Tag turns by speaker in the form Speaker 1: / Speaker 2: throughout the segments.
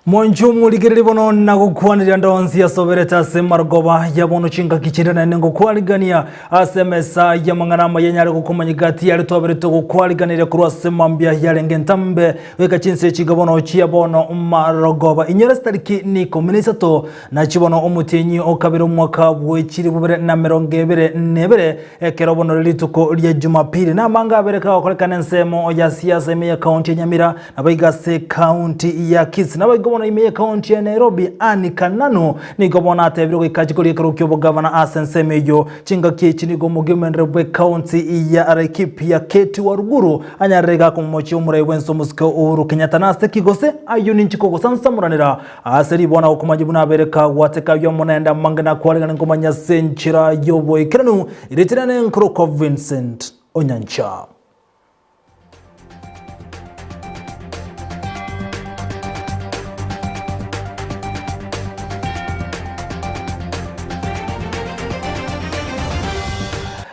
Speaker 1: Mwanche omorigereria bono na gokwaneria ande onsi asoberete ase marogoba ya bono chingaki chinde naende ngokwarigania ase emesa y'amang'ana amaya nyare gokomanya gati yare twaberete gokwariganeria korwa ase mambia yarenge entambe goika chinse echiga bono chia bono marogoba inyore chitariki ni ikomi na isato nachi bono omotienyi o kabere omwaka bwe chilifu bibere na emerongo ebere na ebere Ekero bono rire rituko ria Jumapili, namanga abere kagokorekana ensemo ya siasa ime ye county ya Nyamira, naboigo ase county ya Kisii. Naboigo bono ime ye county ya Nairobi, Anne Kananu nigo bono atebire goika achie koria ekerogo ki'obogavana ase ensemo eyio. Chingaki echi nigo omogemenere bwe county ya Laikipia Kate Waruguru anyarire iga komomochia omorai bwense omosike Uhuru Kenyatta nase ki gose ayio ninchi kogosansamoranera Ase riboa na gokomanya buna abere kagwateka ayio amo naende amange nakwaregane nkomanya ase enchera y'oboikeranu, erieta riane nkorokwa Vincent Onyancha.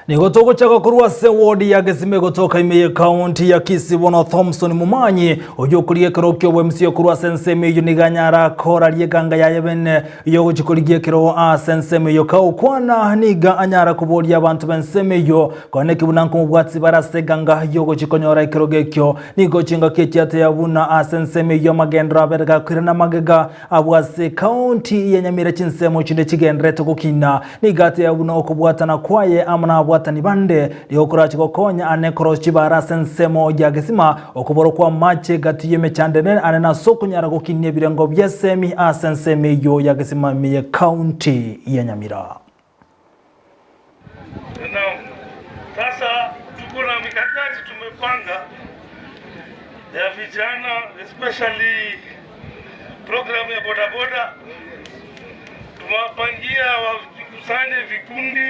Speaker 1: Nigo togochaka korwa ase ward ya Gesima egotoka ime ye county ya Kisii bono Thompson Mumanyi oyio okorigia ekero kia obo-MC korwa ase ensemo eyio nigo anyara koraria eganga yaye bene yogochia korigia ekero ase ensemo eyio kagokwana nigo anyara koboria abanto b'ensemo eyio koeneki buna nkomobwatisi bare ase eganga yogochia konyora ekerogo ekio nigo chingaki echiateya buna ase ensemo eyio amagendero abere gakoirana magega Abwo ase ekaunti ya Nyamira chinsemo chinde chigendererete gokina, nigo ateba buna okobwatana kwaye amo nababwatani bande nigo korache gokonya ane korosia chibara ase ensemo ya Gesima, okobora kw'amache gati y'emechando ene ane nase okonyara gokinia ebirengo bi'esemi ase ensemo eyio ya Gesima ime y'ekaunti ya Nyamira.
Speaker 2: Naam, sasa tuko na mikakati tumepanga ya vijana especially program ya bodaboda. Tumewapangia wakusanye vikundi.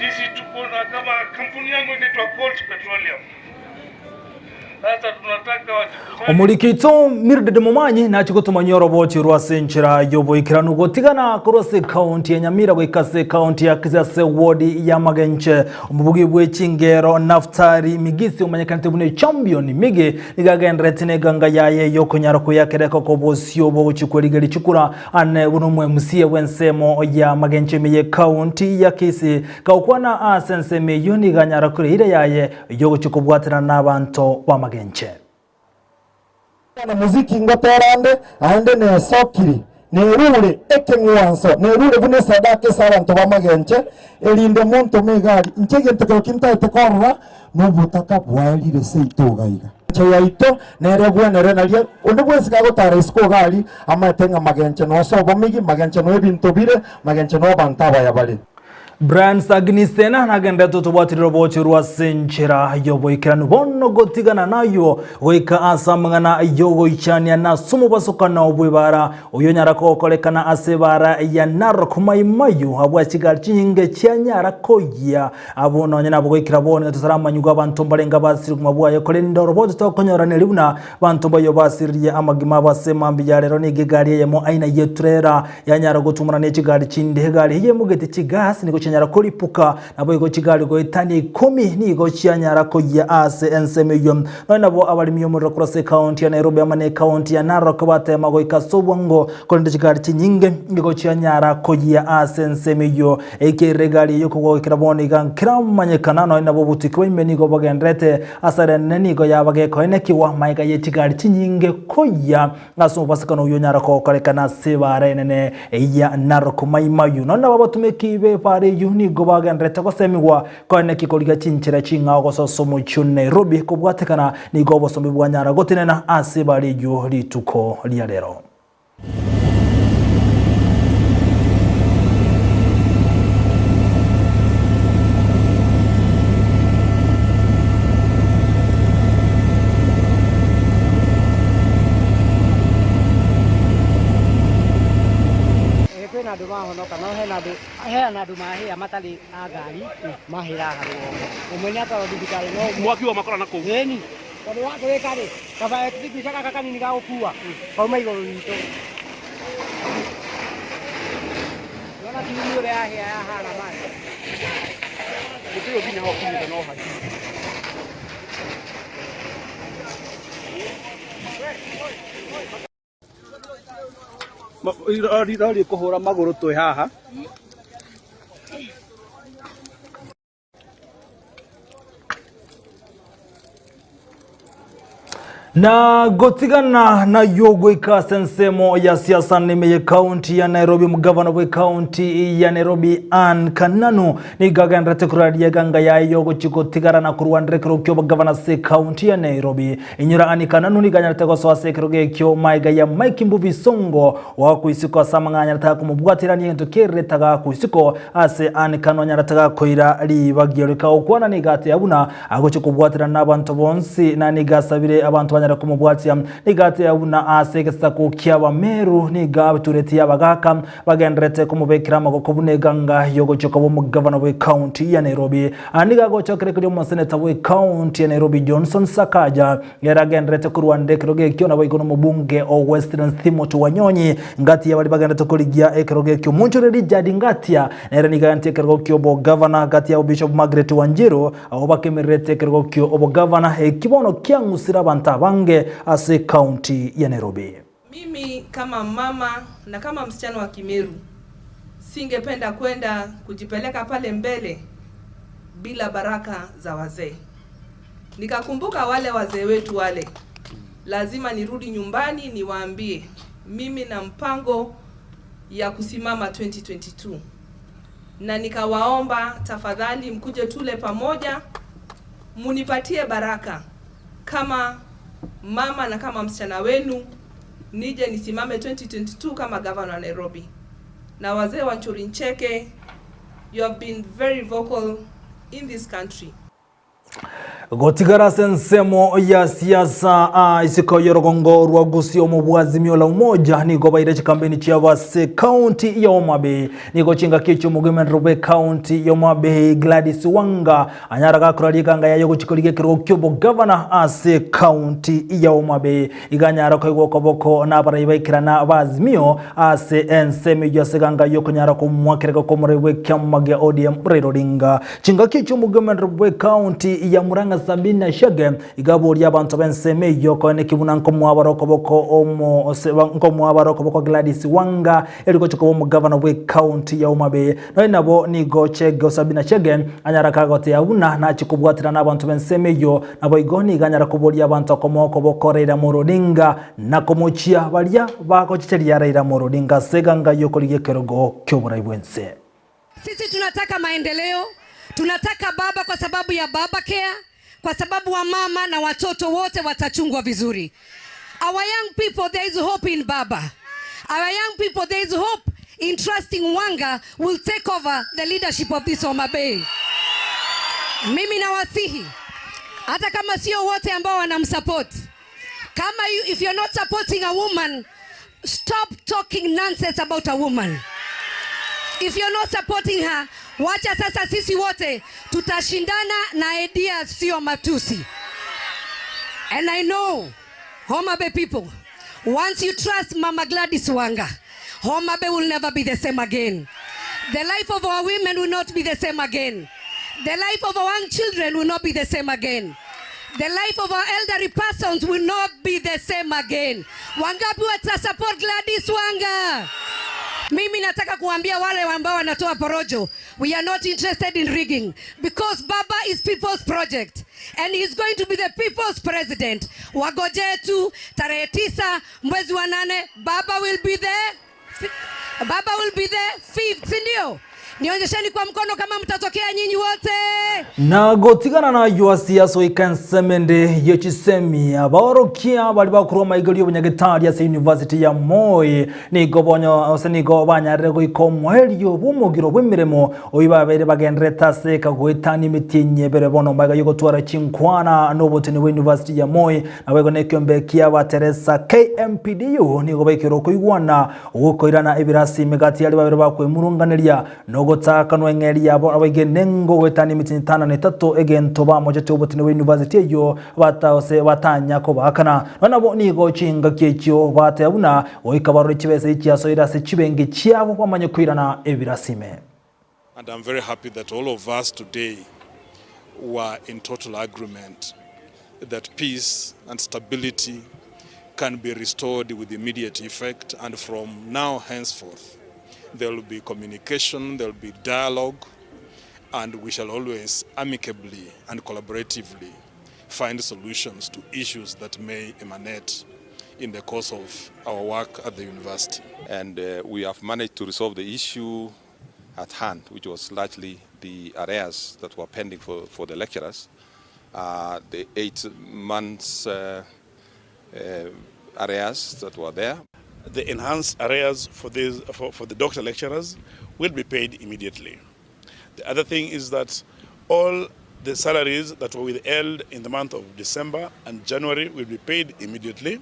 Speaker 2: Sisi tuko na kama kampuni yangu inaitwa Colt Petroleum. Sasa tunataka wajikusanye.
Speaker 1: Omoriki oito Mildred Momanyi nachie gotomanyia orobochi rwa ase enchera y'oboikeranu gotigana korwa ase ekaunti ya Nyamira goika ase ekaunti ya Kisii ase ewodi ya Magenche. Omobugi bwe chingero Naftali Migisi omanyekanete buna Echampion Migi nigo agendererete neganga yaye y'okonyara koyakera ekoko bosio bogochia kwerigeria chikura ane buna omo MCA bw'ensemo ya Magenche ime y'ekaunti ya Kisii. Gakwana ase ensemo eyio nigo anyara koria eira yaye y'ogochia kobwaterana n'abanto b'amagenche.
Speaker 3: Na muziki ngotera ande, aende nesokiri, nerure ekeng'wanso, nerure buna esadaka ase abanto b'amagenche, erinde montome egari. Inche egento kero kintaete korora nobotaka bwaerire seito iga iga. Engencho yaito nere bwenere naria onde bwensi gagotara isiko iga aria, amaete ng'a magenche noo ase obomiyi, magenche noo ebinto bire, magenche noo abanto abaya bare.
Speaker 1: Brian Sagnisena nagenderete otobwatirire obochorwa ase enchera y'oboikeranu bono gotigana naywo goika ase amang'ana y'ogoichania na ase omobasokano bw'ebaara oyo onyara gokorekana ase ebaara ya Narok Mai Mahiu abwo chigari chinyinge chianyara koyia abwo nonye nabo goikera bono nigo totaramanyigwa abanto mbarenge abasirigwe obogima bwaye korende oroboto tokonyora neri buna banto mbayo basiririe amagima abo ase mambia ya rero nigo egari eyemo aina y'etrela Yanyara gotumana ne chigari chinde, egari eyio emogete chigas nigo chianyara koripuka, naboigo chigari goetania ikomi nigo chianyara koyia ase ensemo eyio. Nonya nabo abaremi omorero korwa ase ekaunti ya Nairobi amo ne ekaunti ya Narok batema goika ase obwango, korende chigari chinyinge nigo chianyara koyia ase ensemo eyio. Ekiagera egari eyio kogwa goikera bono iga nkeramanyekana, nonya nabo obotuki bwa ime nigo bogendererete asare enene nigo yaba gekoenekigwa magega ye chigari chinyinge koyia. Ase omobasikano oyio onyare gokorekana ase ebaara enene ya Narok Mai Mahiu. Nonya nabo abatumeki b'ebaara eyio nigo bagendererete gosemigwa koeneki korigia chinchera ching'ao gososa omochie o Nairobi kobwatekana nigo obosombi bwanyara gotenena ase ebaara eyio rituko ria rero.
Speaker 4: Ĩĩ kwĩna andũ mahonoka no hena andũ hena andũ mahĩa matarĩ a ngari mahĩra haha rũgongo. Ũmwe nĩ atwarwo thibitarĩ no ũmwe
Speaker 5: Mwaki wamakora na kũu.
Speaker 4: Ĩni tondũ wa kũrĩka rĩ kaba extinguisher gaka kanini ga gũkua kauma igũrũ ritũ. Nĩwona timu ũrĩa yahĩa yahana mani.
Speaker 5: Mũtĩ ũyũ nginya haha ũkinyĩte no hanini. Rori ĩkũhũra magũrũ twĩ haha.
Speaker 1: Na gotigana nayo goika ase ensemo ya siasa nime ye county ya Nairobi omogavana bwe county ya Nairobi Ann Kananu nigo agenderete koraria eganga yaye yogochia gotigara na korwanera ekerogo kia obogavana ase county ya Nairobi. Inyora Ann Kananu nigo anyarete gosoa ase ekerogo ekio maega ya Mike Mbuvi Sonko Goakwa isiko ase amang'ana anyarete gakomobwaterania egento kererete agaakwa isiko ase Anikano anyarete gakoira ribaga erio. Kagokwana nigo ateba buna agochia kobwaterana nabanto bonsi, na nigo asabire abanto banyare komobwatia. Nigo ateba buna ase egesaku ki'Abameru nigo abeturetie abagaaka bagendererete komobekera amagoko buna eganga y'ogochia koba omogavana bw'ecounty ya Nairobi. Nigo agocha kerekeria omoseneta bw'ecounty ya Nairobi Johnson Sakaja Ere agendererete korwanera ekerogo ekio, naboigo nomobunge o Westlands Timothy Wanyonyi, ngati y'abaria bagendererete korigia ekerogo ekio. Omonchore Richard Ngatia nere nigo agantie ekerogo ki'obogavana gati yabo Bishop Margaret Wanjiru, abwo bakemererete ekerogo ki'obogavana eki bono kiang'usire abanto abange ase ekaunti ya Nairobi.
Speaker 6: Mimi kama mama na kama msichana wa Kimeru singependa kwenda kujipeleka pale mbele bila baraka za wazee. Nikakumbuka wale wazee wetu wale, lazima nirudi nyumbani niwaambie mimi na mpango ya kusimama 2022 na nikawaomba tafadhali mkuje tule pamoja, munipatie baraka kama mama na kama msichana wenu, nije nisimame 2022 kama gavana wa Nairobi. Na wazee wa Nchuri Ncheke, you have been very vocal in this country.
Speaker 1: Gotigara ase ensemo ya siasa aa isiko y'orogongo rwa Gusii omobwazimio la Umoja nigo baire chikambeni chiabo ase county ya Homa Bay. Nigo chingaki echio omogemerero bwe county ya Homa Bay Gladys Wanga anyara gakora riganga yaye gochia korigia ekerogo ki'obogavana ase county ya Homa Bay. Iga anyara koigwa okoboko nabarai baikerana ba Azimio ase ensemo eyio ase eganga y'okonyara komoa ekerogo kw'omorai bw'ekiama gia ODM Raila Odinga. Chingaki echio omogemerero bw'ecounty ya Murang'a Sabina Chege iga aboria abanto b'ensemo eyio koeneki buna nkomoa bare okoboko omo nkomoa bare okoboko Gladys Wanga eri gochia koba omogavana bw'ecounty ya Homa Bay. Nonya nabo nigo Chege o Sabina Chege anyara kagotea buna nachie kobwaterana abanto b'ensemo eyio Naboigo nigo anyara koboria abanto komoa okoboko Raila Amolo Odinga na komochia baria bagochecheria Raila Amolo Odinga ase eganga y'okorigia ekerogo ki'oborai bw'ense.
Speaker 7: Sisi tunataka maendeleo, tunataka baba kwa sababu ya baba care, kwa sababu wamama na watoto wote watachungwa vizuri. Our young people there is hope in baba. Our young people there is hope in trusting Wanga will take over the leadership of this Homa Bay. Mimi nawasihi hata kama sio wote ambao wanamsupport, kama you, if you're not supporting a woman, stop talking nonsense about a woman. If you're not supporting her, wacha sasa sisi wote tutashindana na ideas, sio matusi. And I know Homa Bay people, once you trust Mama Gladys Wanga, Homa Bay will never be the same again. The life of our women will not be the same again. The life of our young children will not be the same again. The life of our elderly persons will not be the same again. Wangapi wata support Gladys Wanga? Mimi nataka kuambia wale ambao wanatoa porojo, we are not interested in rigging because Baba is people's project and he is going to be the people's president. Wagojee tu tarehe 9 mwezi wa 8, Baba will be there. Baba will be the fifth, si ndio? Nionyesheni kwa mkono kama mtatokea nyinyi wote.
Speaker 1: Na gotigana nayio ase asoika ensemo ende ye chisemi, abaorokia baria bakorwa amaiga ri'obonyagetari ase University ya Moi nigo bonyo ase nigo banyarire goika omoerio bw'omogiro bw'emeremo oyio babeire bagendererete ase eka goetania emetienyi ebere bono maiga y'ogotwara chinkwana n'oboteni bwa University ya Moi Naboigo nekiombe ki'abateresa KMPDU nigo baikire okoigwana gokoirana ebirasi emegati aria babere bakwemurunganeria nogotaakanwa eng'eria yabo naboigo enengo goetania emetienyi etano na etato egento bamochete obotene bwa university eyio batagose batanya kobaakana. Nonya nabo nigo chingaki echio bateba buna goika barore chibesa echi chiasoire ase chibenki chiabo bamanye koirana ebirasi ime.
Speaker 8: And I'm very happy that all of us today were in total agreement that peace and stability. can be restored with immediate effect and from now henceforth there will be communication, there will be dialogue and we shall always amicably and collaboratively find solutions to issues that may emanate in the course of our work at the university.
Speaker 9: And we have managed to resolve the issue at hand, which was largely the arrears that were pending for, for the lecturers, the 8 months arrears that were there.
Speaker 10: The enhanced arrears for the doctor lecturers will be paid immediately. The other thing is that all the salaries that were withheld in the month of December and January will be paid immediately.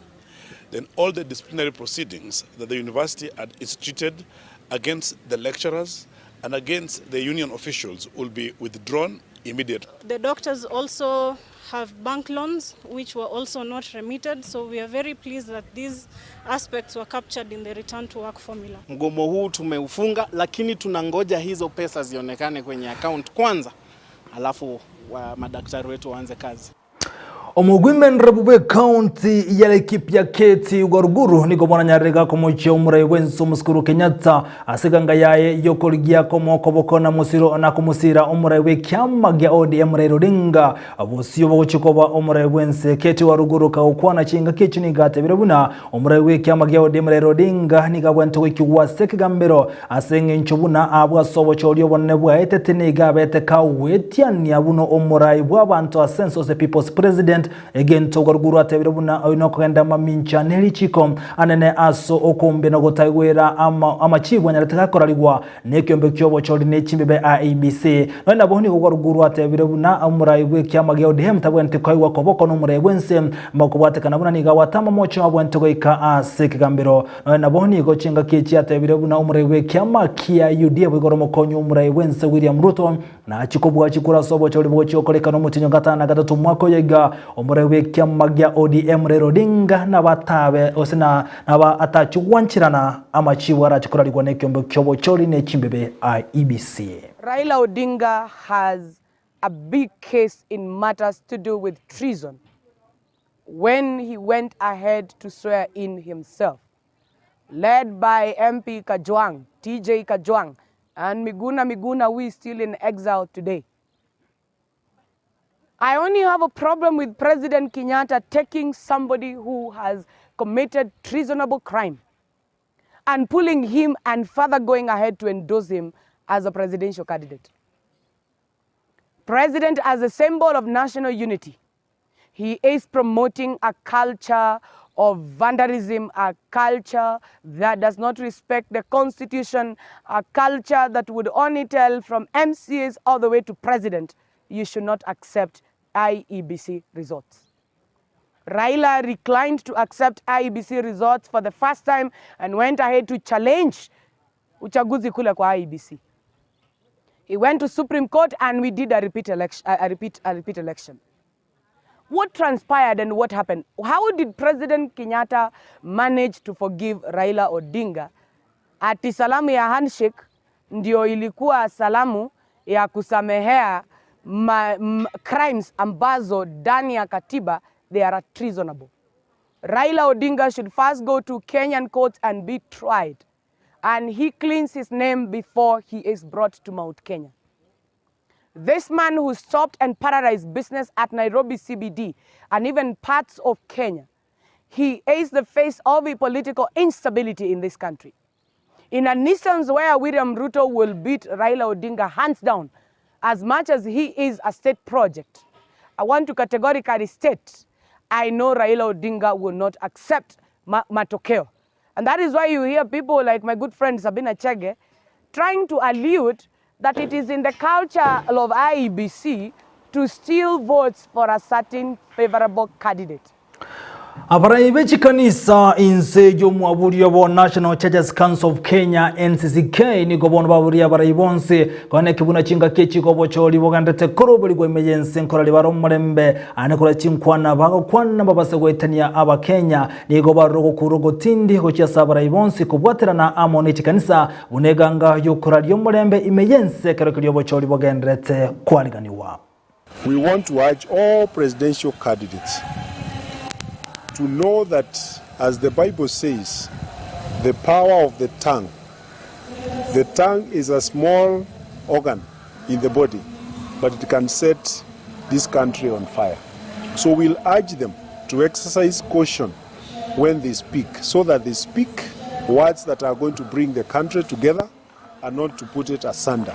Speaker 10: Then all the disciplinary proceedings that the university had instituted against the lecturers and against the union officials will be withdrawn immediately.
Speaker 11: The doctors also have bank loans which were also not remitted, so we are very pleased that these aspects were captured in the return to work formula.
Speaker 5: Mgomo huu tumeufunga, lakini tunangoja hizo pesa zionekane kwenye account kwanza, alafu wa madaktari wetu waanze kazi.
Speaker 1: Omogwimen rep bwe county ya Laikipia Keti Waruguru nigo bona nyarega komochia omurai bwense omosikuru Kenyatta asiganga yaye yokorigia komokoboko na musiro na kumusira omurai bwe kiama gia ODM Raila Odinga bosio bogochikoba omurai bwense. Keti Waruguru kagokwana chinga kichi nigatebire buna omurai bwe kiama gia ODM Raila Odinga niga bwente goikigwa ase ekegambero ase eng'encho buna abwase obochori obonene bwaetete niga abete kagwetiania buna omurai bwa abanto ase ense ase People's President. Egento Waruguru atebire buna oino okogenda mamincha nerichiko anene aso okombe na gotaigwera ama amachibu anyarete gakorarigwa nekiombe kiobochori nechimbebe IEBC. None nabo nigo Waruguru atebire buna omurai bw'ekiama gia ODM tabwente koigwa koboko n'omurai bwense makobwatekana buna niga watama mocho abwente goika ase ekegambero. None nabo nigo chingaki echi atebire buna omurai bw'ekiama kia UDA bwigoro mokonyo omurai bwense William Ruto nachikobwa chikura ase obochori bogochiokorekana omotinyo gatano na gatato omwaka oyo iga omurai bw'ekiama gia ODM Raila Odinga nabatabe ose na naba atachigwanchirana amachibu arachikorarigwa nekiombe kiobochori nechimbebe IEBC.
Speaker 12: Raila Odinga has a big case in matters to do with treason when he went ahead to swear in himself, led by MP Kajwang, TJ Kajwang, and Miguna Miguna, who is still in exile today. I only have a problem with President Kenyatta taking somebody who has committed treasonable crime and pulling him and further going ahead to endorse him as a presidential candidate. President, as a symbol of national unity, he is promoting a culture of vandalism, a culture that does not respect the constitution, a culture that would only tell from MCAs all the way to president, you should not accept IEBC results. Raila declined to accept IEBC results for the first time and went ahead to challenge uchaguzi kule kwa IEBC. He went to Supreme Court and we did a repeat election, a repeat election. What transpired and what happened? How did President Kenyatta manage to forgive Raila Odinga? Ati salamu ya handshake ndio ilikuwa salamu ya kusamehea crimes ambazo ndani ya katiba they are treasonable. Raila Odinga should first go to Kenyan courts and be tried. And he cleans his name before he is brought to Mount Kenya. This man who stopped and paralyzed business at Nairobi CBD and even parts of Kenya, he is the face of a political instability in this country. In an instance where William Ruto will beat Raila Odinga hands down, as much as he is a state project, I want to categorically state, I know Raila Odinga will not accept matokeo. And that is why you hear people like my good friend Sabina Chege trying to allude that it is in the culture of IEBC to steal votes for a certain favorable candidate.
Speaker 1: Abarayi b'echikanisa inse y'omwaburi bo National Churches Council of Kenya NCCK nigo bono baburi abarayi bonse kone kibuna chinga kechiko bochori bogandete korobori gwa emeyense nkora baro omorembe ane kora chinkwana bagokwana babase gwetania abakenya nigo baroro gokuro tindi gochiasa abarayi bonse kobwaterana amo n'echikanisa buneganga yokoraria omorembe imeyense kero kerio bochori bogenderete kwariganiwa.
Speaker 13: We want to urge all presidential candidates to know that As the Bible says, the power of the tongue. The tongue is a small organ in the body, but it can set this country on fire. So we'll urge them to exercise caution when they speak, so that they speak words that are going to bring the country together and not to put it asunder.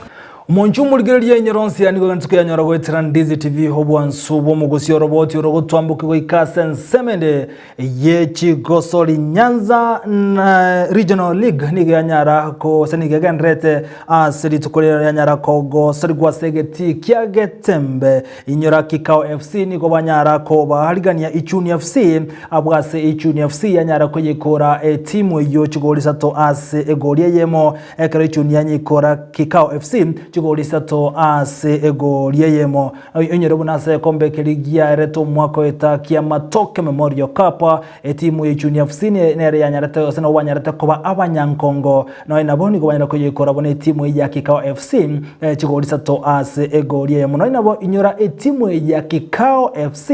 Speaker 1: Omonche omorigereria enyoro nse nigo egento koyanyora goetera Ndizi TV obwansu bw'omogosi oroboti orogotwamboka goika ase ensemo ende ye chigosori Nyanza na Regional League nigo yanyara gose nigo egendererete ase rituko riria yanyara kogosorigwa ase egetii kia Getembe. Inyora Kikao FC nigo banyara kobaarigania Ichuni FC abwo ase Ichuni FC yanyara koyekora etimu eyio chigori isato ase egori eyemo ekero Ichuni yanyekora Kikao FC chigori isato ase egori eyemo. Oinyore buna ase egekombe keria giaerete omwaka oeta kia Matoke Memorial Cup, etimu ya Ichuni FC nere yanyarete gose nabo banyarete koba abanyankongo, nonya nabo nigo banyare koyeikora buna etimu ya Kikao FC chigori isato ase egori eyemo. Nonya nabo inyora etimu ya Kikao FC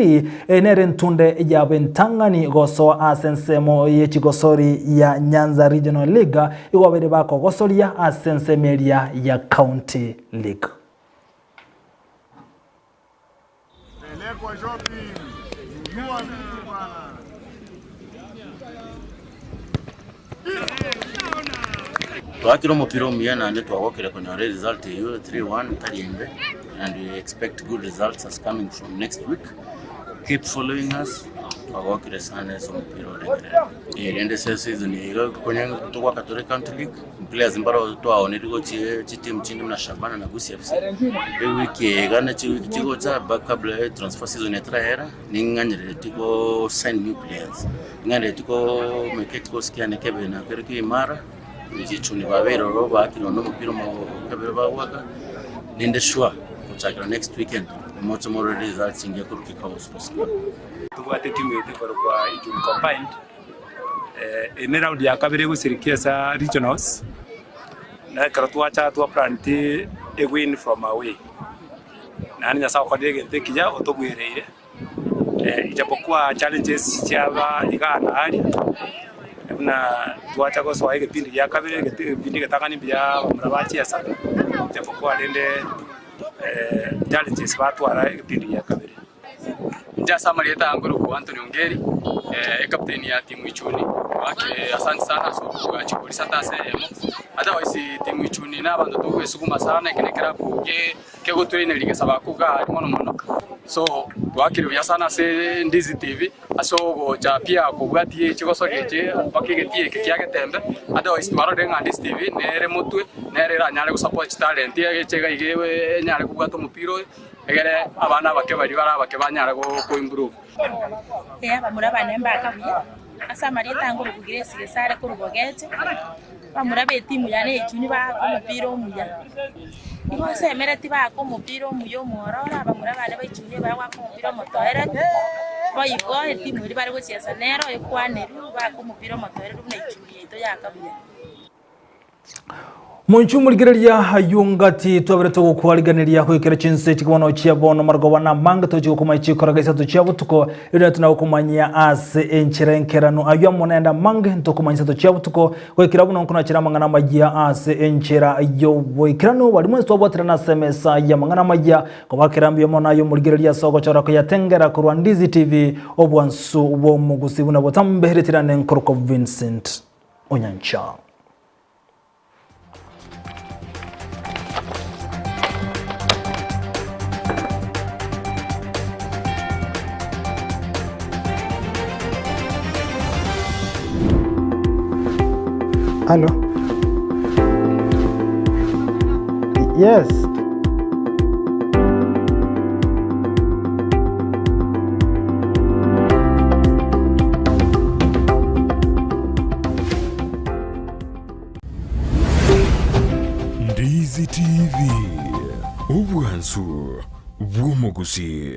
Speaker 1: nere entunde yabo entang'ani gosoa ase ensemo ye chigosori ya Nyanza Regional League, igo babere bakogosoria ase ensemo eria ya County League.
Speaker 14: Twakire omopira omuya naende twagokire konyora eresult eyio 3-1 tari embe and we expect good results as coming from next week. Keep following us, twagokire sana ase omopira orengerere. Eh, rende ase eseason eye iga konya togwaka tore county league, players mbaro twaoneire gochia chiteam chinde buna Shabana na Gusii FC. Ewiki eye iga na chiwiki chigocha ba kabla ya transfer season etarahera, ning'anyerereti go sign new players. Ning'anyerereti koo make ekikosi kiane kebe na kere ki imara, chichuni babeire ororo baakire onde omopira omo kabere bagoaka, ninde sure gochakera next weekend, moche morore results chingiya korwa Kikao Sports Club.
Speaker 15: Tobwate etimu yaito ekorokwa Ichuni Combined, eye ne round ya kabere egosirikia ase regionals, na ekero twacha twa plan ti a win from away. Naende Nyasaye okorire egento ekiya otobwereire, ijapokuwa challenges chiaba igaa na aria, buna twacha gosoa egepindi gia kabere, egepindi egetang'ani mbuya abamura bachiesa, ijapokuwa rende challenges batwara egepindi gia kabere.
Speaker 16: Inche ase amarieta aa nkorokwa Anthony Ongeri, ecaptain ya timu Ichuni. Gaki asante sana ase okobua chigori isato ase eyemo. Otherwise timu Ichuni na abanto togwesuguma sana eke nekerabu ge kegotraina rigesaba koga aria mono mono. So twakire buya sana ase Ndizi TV ase ogocha pia kobwatia chigosori echi mpaka egetii eke kia Getembe. Otherwise twarorire ng'a Ndizi TV nere motwe nere eranyare gosupport chitalent eche iga iga enyare kobwata omopira oyo. Egere abana abake baria bare abake banyare koimprove.
Speaker 17: Ee, abamura bane mbakabuya ase amarieta ango korwa Grace Gesare korwa Bogeche, abamura b'etimu yane ya Ichuni baaka omopira omuya. Igo nsemereti baaka omopira omuya omwororo, abamura bane ba Ichuni ebagoaka omopira omotoereru, boigo etimu eria bare gochiesa nero ekwanerwe baake omopira omotoereru buna Ichuni yaito yakabuya.
Speaker 1: Monchu morigereria ayio ngati twabere togokwariganeria goikera chinse chikobono chia bono marogoba na amange tochi gokomanya chikoraga isato chia botuko erinde tunagokomanyia ase enchera enkeranu ayio amo naende amange ntokomanya isato chia botuko goikera buna nkonachera amang'ana amayia ase enchera y'oboikeranu baria mwensi twabwaterana ase emesa y'amang'ana amayia kobakera mbuya mono aye omorigereria ase ogochora koyatengera korwa Ndizi TV obwansu bw'omogusi buna botambe ritirane nkorokwa Vincent Onyancha.
Speaker 18: Hello. Yes.
Speaker 19: Ndizi TV, obwansu bw'omogusii.